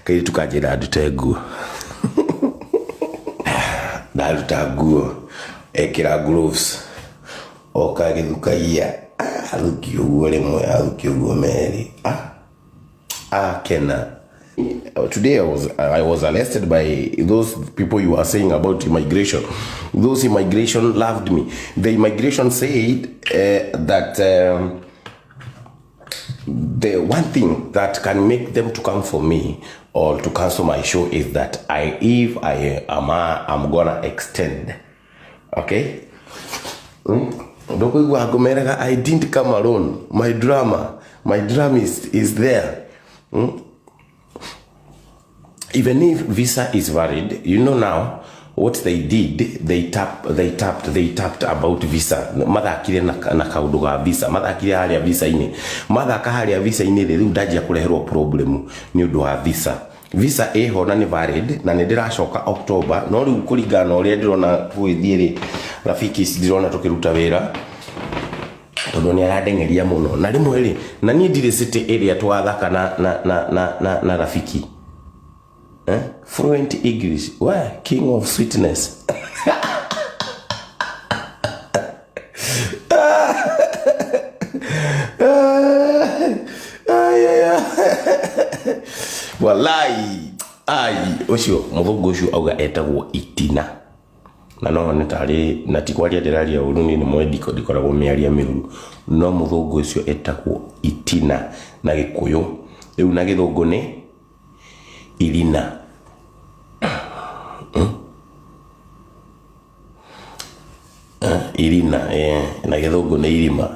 Kairĩtu kanjĩra ndute nguo. Ndaruta nguo, ekĩra gloves, oka agĩthukagia, athukia ũguo rĩmwe, athukia ũguo merĩ, akena. Today I was arrested by those people you are saying about immigration. Those immigration loved me. The immigration said that the one thing that can make them to come for me or to cancel my show is that I if I am I'm gonna extend. Okay? Ndũkũigua ngũmeraga I didn't come alone. My drama, my drum is there. Even if visa is valid, you know now what they did, they tapped about visa. Mathakire na kaundu ga visa, mathakire haria visa-inĩ, mathaka haria visa-inĩ rĩ, rĩu ndanjia kũreherwo problem nĩ ũndũ wa visa. Visa ĩho na nĩ valid na nĩ ndĩracoka October, no rĩu kũringana na ũrĩa ndĩrona gũgĩthiĩ rĩ, rafiki ndĩrona tũkĩruta wĩra tondũ nĩ arandengeria mũno na rĩmwe rĩ, na niĩ ndirĩ city ĩrĩa tũgathaka na rafiki, eh? Fluent English, we king of sweetness. Ai, ai, ai. Walai ai, ũcio mũthũngũ ũcio auga etagwo Itina, na no nĩ tarĩ na ti kwaria ndĩraria ũru, niĩ nĩ mwendi, ndikoragwo mĩaria mĩũru, no mũthũngũ ũcio etagwo Itina na Gĩkũyũ, rĩu na Gĩthũngũ nĩ Irina. Irina, na Gĩthũngũ nĩ Irima.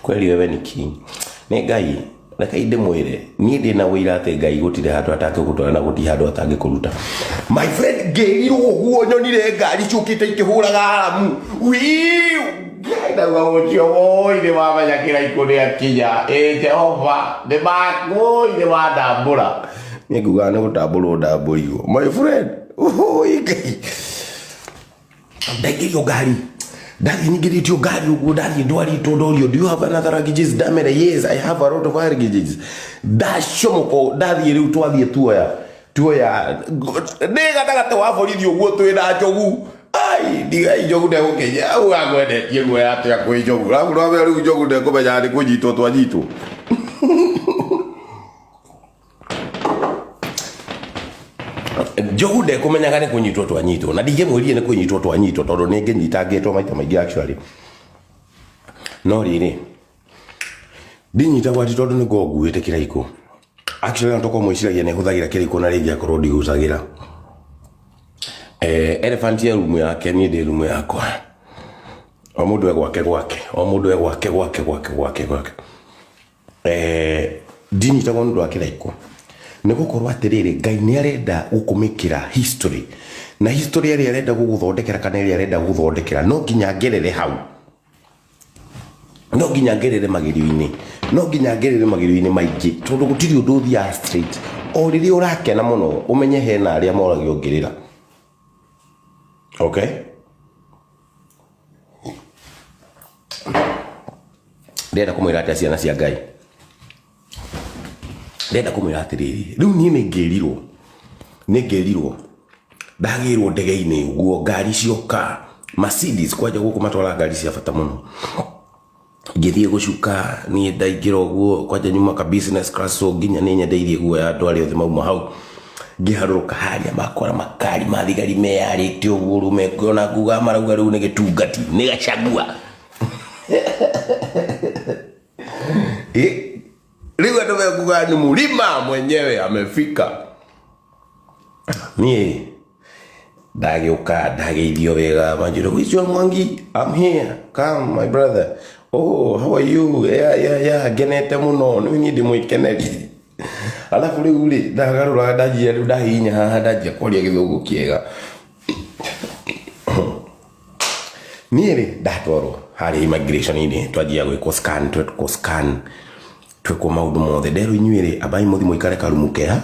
Kweli wewe ni king. Nĩ Ngai, reke ndĩmwĩre, niĩ ndĩna ũira atĩ Ngai gũtirĩ handũ atangĩgũtwara na gũtirĩ handũ atangĩkũruta. My friend, ngĩrirwo ũguo nyonire ngari ciũkĩte ikĩhũraga aramu. Wiu! Ngai, ndauga ũcio woi nĩ wamenya kĩraikũ nĩ akinya. Ĩ Jehova, nĩ makwoi nĩ wandambũra. Niĩ ngugaga nĩ gũtambũrwo ndambũrirwo. My friend, oi Ngai. Ndaingĩrio ngari, ndathiĩ nyingĩrĩtio ngari ũguo, ndathiĩ ndwarĩtwo, ndorio, "Do you have another luggages?" Ndamera, "Yes, I have a lot of luggages." Ndacomoko, ndathiĩ rĩu, twathiĩ tuoya nĩ gatagatĩ wa borithi ũguo twĩna njogu. Ai, ndigai, njogu ndegũkenya au akwendetie guoya atĩa kwĩ njogu, arabu no rĩu njogu ndekũmenya nĩ kũnyitwo twanyitwo. Njogu ndekũmenyaga nĩ kũnyitwo twanyitwo, na ndingĩmwĩrire nĩ kũnyitwo twanyitwo tondũ nĩ ngĩnyitangĩtwo maita maingĩ actually. No rĩrĩ, ndinyitagwo atĩ tondũ nĩ ngoragwo nguĩte kĩraikũ. Actually, no tokorwo mwĩciragia nĩ hũthagĩra kĩraikũ na rĩngĩ akorwo ndihũthagĩra. Elephant ya rumu yake, niĩ ndĩ rumu yakwa. O mũndũ e gwake gwake, o mũndũ e gwake gwake gwake gwake gwake. Ndinyitagwo nĩ ũndũ wa kĩraikũ nĩ gũkorwo atĩrĩrĩ, Ngai nĩ arenda gũkũmĩkĩra history, na history ĩrĩa arenda gũgũthondekera kana ĩrĩa arenda gũgũthondekera, no nginya ngerere hau, no nginya ngerere magerio-inĩ, no nginya ngerere magerio-inĩ maingĩ, tondũ gũtirĩ ũndũ ũthiaga straight. O rĩrĩa ũrakena mũno, ũmenye hena arĩa moragio ngĩrĩra. Okay, ndĩrenda kũmwĩra atĩa, ciana cia Ngai? Ndĩrenda kũmwĩra atĩrĩrĩ, rĩu niĩ nĩ ngĩrirwo ndagĩrwo ndege-inĩ ũguo, ngari cioka Mercedes, kwanja gũkũ matwaraga ngari cia bata mũno. Ngĩthiĩ gũcuka, niĩ ndaingĩra ũguo kwanja nyuma ka business class, so nginya nĩ nyendeirie guoya andũ arĩa othe mauma hau. Ngĩharũrũka harĩa, makora makari ma thigari meyarĩte ũguo, rĩu mekuona nguga marauga rĩu nĩ gĩtungati, nĩ Gachagua. Rĩu andũ mekuga ni Mlima mwenyewe amefika. Niĩ ndagĩũka, ndageithio wega, manjĩra, "Who is John Mwangi?" "I'm here, come my brother." "Oh, how are you?" Yeah, ngenete mũno nĩ niĩ ndĩ mwĩkeneri. Alafu rĩu rĩ, ndagarũra, ndanjia rĩu, ndahihinya haha, ndanjia kwaria Gĩthũngũ kĩega. Niĩ rĩ, ndatwarwo harĩa immigration-inĩ, twanjia gwĩkwo scan, twekwo scan, twekwo maũndũ mothe, nderwo, "Inyuĩ rĩ, ambai mũthi mũikare karumu keha."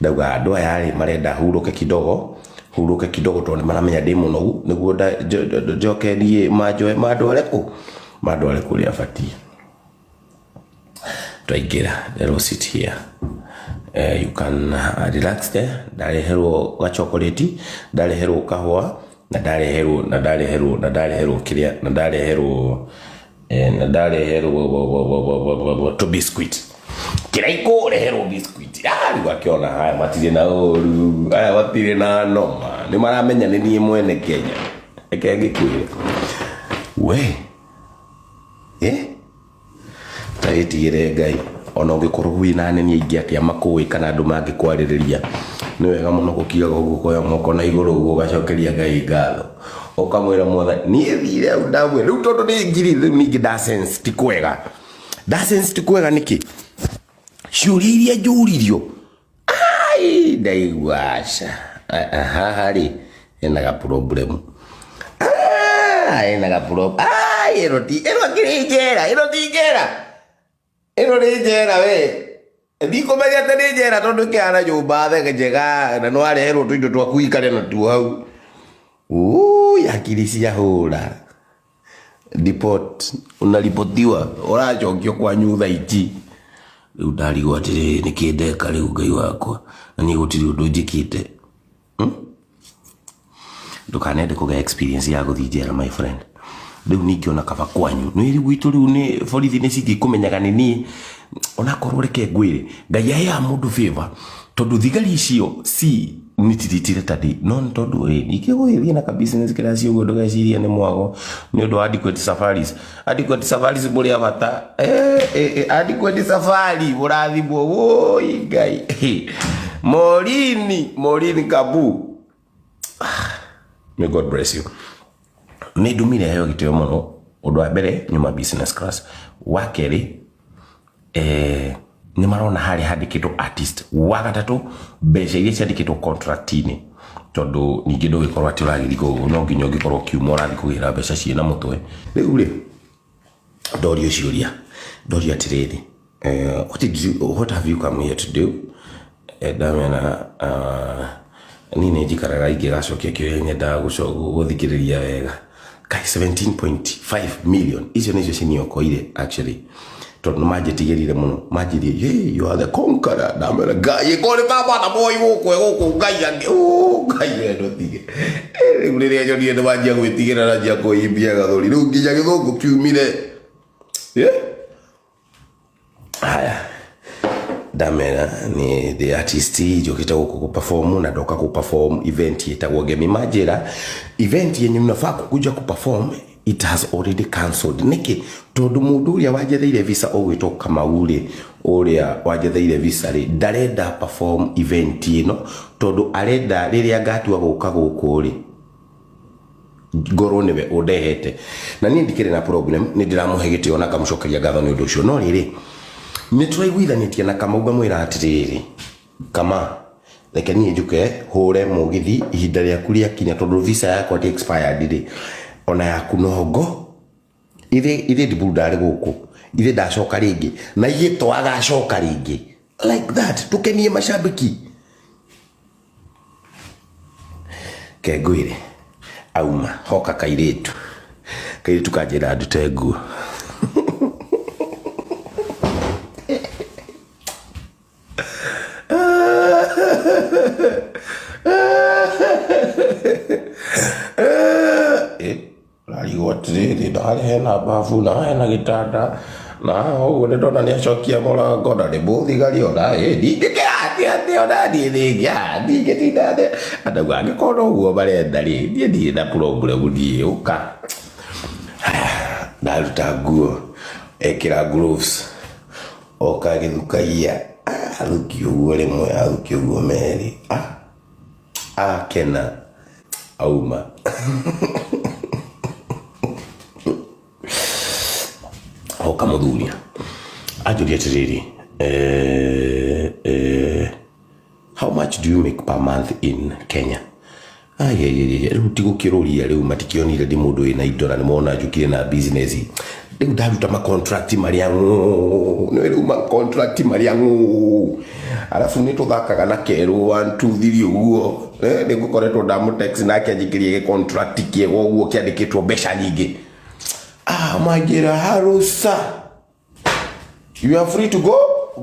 Ndauga andũ aya rĩ, marenda hurũke kidogo, hurũke kidogo, tondũ nĩ maramenya ndĩ mũnogu, nĩguo njoke niĩ manjoe mandware kũ, mandware kũrĩa batiĩ. Twaingĩra, nderwo, "Sit here." You can relax there. Ndareherwo gachokoleti, ndareherwo kahũa, na ndareherwo na ndareherwo na ndareherwo kĩrĩa, na ndareherwo na ndareherwo tũ biscuit. Kĩraikũ reherwo biscuit. Ah, rĩu akĩona haya matirĩ na ũru, aya matirĩ na noma, nĩ maramenya nĩ niĩ mwene Kenya. Reke ngĩkwĩre we, ta wĩtigĩre Ngai. Ona ũngĩkorwo wĩna anene aingĩ atĩa makũĩ kana andũ mangĩkwarĩrĩria, nĩ wega mũno gũkiaga ũguo, ũkoya moko na igũrũ ũguo, ũgacokeria Ngai ngatho, ũkamwĩra Mwathani niĩ thire hau ndamwĩra rĩu, tondũ nĩ ngiri rĩu ningĩ nda sense ti kwega, nda sense ti kwega. Nĩkĩ ciũria iria njũririo, ai, ndaigua aca, haha rĩ hena ga problem. Ah, hena ga problem. Ai, ĩno ti ĩno akĩrĩ njera, ĩno ti njera, ĩno nĩ njera. We ndikũmenya atĩ nĩ njera tondũ ĩkĩhana nyũmba thege njega na nĩwareherwo tũindo twaku ikare natuo hau. Ui, akiri ciahũra deport, unaripotiwa, ũracokio kwanyu thaa ici. Rĩu ndarigwo atĩrĩrĩ, nĩkĩ ndeka rĩu, Ngai wakwa? Na niĩ gũtirĩ ũndũ njĩkĩte. Ndũkanende kũgĩa experience ya gũthiĩ njera, my friend. Rĩu ningĩ ona kaba kwanyu nĩ rĩu gwitũ, rĩu nĩ borithi nĩ cingĩkũmenyaga nĩ niĩ. Onakorwo reke ngwĩre, Ngai aheaga mũndũ favor, tondũ thigari icio ci nitiritire tadi no nĩ tondũ ĩ ningĩ gũgĩthiĩ na ka business kĩraci ũguo, ndũgecirie nĩ mwago nĩ ũndũ wa Adequate Safaris. Adequate Safaris, mũrĩ a bata. Adequate Safari, mũrathimwo. Woi Ngai, Morini, Morini Kabu, may God bless you. Nĩ ndumire heo gĩtĩo mũno. Ũndũ wa mbere, nyuma business class. Wa kerĩ, nĩ marona harĩa handĩkĩtwo artist. Wa gatatũ, mbeca iria ciandĩkĩtwo contract-inĩ, tondũ ningĩ ndũgĩkorwo atĩ ũragĩthiĩ kũu, no nginya ũngĩkorwo ũkiuma ũrathiĩ kũgĩra mbeca ciĩna mũtwe. Rĩu rĩ, ndorio ciũria, ndorio atĩrĩrĩ, what have you come here to do? Ndamena niĩ nĩ njikaraga ingĩgacokia kĩũria, nyendaga gũthikĩrĩria wega. Kai, 17.5 million icio nĩcio ciniokoire actually, tondũ nĩ manjĩtigĩrire mũno, manjĩrie, "Hey, you are the conqueror." Ndamera, Ngai ĩkorwo nĩ baba na boy gũkũ gũkũ, Ngai angĩ, oh, Ngai we ndũtige. Rĩu rĩrĩa nyonire nĩ manjia gwĩtigĩra na njia kũimbia gathũri, rĩu nginya gĩthũngũ kiumire. Haya, ndamera ni the artist njũkĩte gũkũ gũ-perform, na ndoka gũ-perform event ĩtagwo Ngemi. Manjĩra event yenye mnafaa kukuja ku-perform, it has already cancelled. Nĩkĩ? Tondũ mũndũ ũrĩa wanjetheire visa, ũgwĩtwo Kamau rĩ, ũrĩa wanjetheire visa rĩ, ndarenda perform event ĩno, tondũ arenda rĩrĩa ngatua gũka gũkũ rĩ, ngorwo nĩwe ũndehete. Na niĩ ndikĩrĩ na problem, nĩ ndĩramũhe gĩtĩo na ngamũcokeria ngatho nĩ ũndũ ũcio. No rĩrĩ, nĩ tũraiguithanĩtie na Kamau, ngamwĩra atĩrĩrĩ, "Kama, reke niĩ njũke hũre mũgithi ihinda rĩaku rĩakinya, tondũ visa yakwa ti expired rĩ, ona yaku no ngo ithe ithe ndiburu ndarĩ gũkũ, ithe ndacoka rĩngĩ na ithe twagacoka rĩngĩ like that, tukenie mashabiki." Kengwĩre auma hoka kairĩtu, kairĩtu kanjĩra ndute nguo. Rarigwo atĩrĩrĩ, na harĩa hena babu, na haha hena gĩtanda, na haha ũguo nĩ ndona nĩ acokia mũrango, na nĩ mũthigari ona ĩ ndingĩkĩra atĩ atĩ ona niĩ rĩngĩ ndingĩtinda thĩ. Andauga angĩkorwo no ũguo marenda rĩ, niĩ ndirĩ na problem, niĩ ũka. Ndaruta nguo, ekĩra gloves, oka agĩthukagia, athukia ũguo rĩmwe, athukia ũguo merĩ, akena, auma. Oka mũthuri anjũria atĩrĩrĩ, "How much do you make per month in Kenya?" Ai, rĩu ti gũkĩrũria, rĩu matikĩonire ndĩ mũndũ wĩna indo, na nĩmona njũkire na business. Rĩu ndaruta ma contract marĩa ng'ũ, nĩ rĩu ma contract marĩa ng'ũ, arabu nĩ tũthakaga na kerũ 1 2 3 ũguo. Nĩ ngũkoretwo ndamũ-text nake anjĩkĩrie gĩ contract kĩega ũguo kĩandĩkĩtwo mbeca nyingĩ. Ah, manjĩra, "Harusa, you are free to go."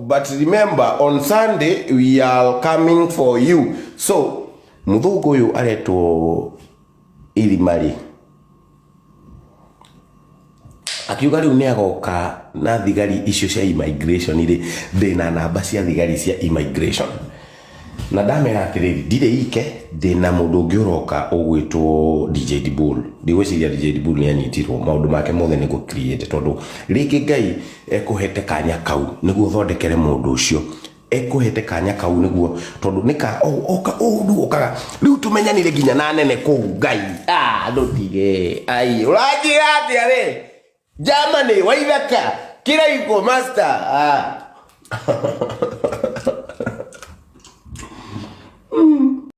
But remember, on Sunday we are coming for you. So muthungu uyu aretwo Irimari akiuga riu ni agoka na thigari icio cia immigration rĩ, ndĩna namba cia thigari cia immigration na ndamera atiriri, ndirĩ ike, ndĩna mũndũ ũngĩ ũroka ũgwĩtwo DJ Dibul. Ndigwĩciria DJ Dibul nĩ anyitirwo, maũndũ make mothe nĩ gũ create, tondũ rĩngĩ Ngai ekũhete kanya kau nĩguo ũthondekere mũndũ ũcio, ekũhete kanya kau nĩguo, tondũ nĩka oka ũndũ ũkaga rĩu tũmenyanire nginya na nene kũu. Ngai, ah, ndũtige ai, ũranjĩra atĩa we Germany waithaka kiraiko master, ah.